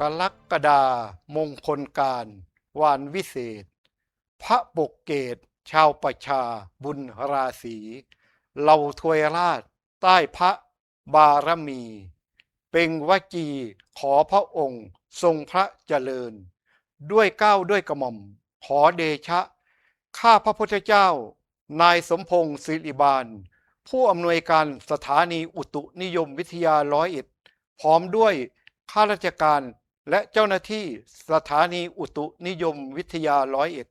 ກະລັກກະດາ ມົງຄົນການ ວານວິເສດ ພະປົກເກດ ຊາວປະຊາ ບຸນລາສີ ເຫຼົ່າທວາຍລາດ ໃຕ້ພະບາລະມີ ເປັງວະຈີ ຂໍພະອົງຊົງພະຈະເລີນ ດ້ວຍເກົ້າດ້ວຍກະໝ່ອມ ຂໍເດຊະ ຂ້າພະພຸດທະເຈົ້າ ນາຍສົມພົງ ສິລິບານ ຜູ້ອຳນວຍການສະຖານີອຸຕຸນິຍົມວິທະຍາຮ້ອຍເອັດ ພ້ອມດ້ວຍຂ້າລາຊະການ ແລະ ເຈົ້າໜ້າທີ່ສະຖານີອຸຕຸນິຍົມວິທະຍາຮ້ອຍເອັດ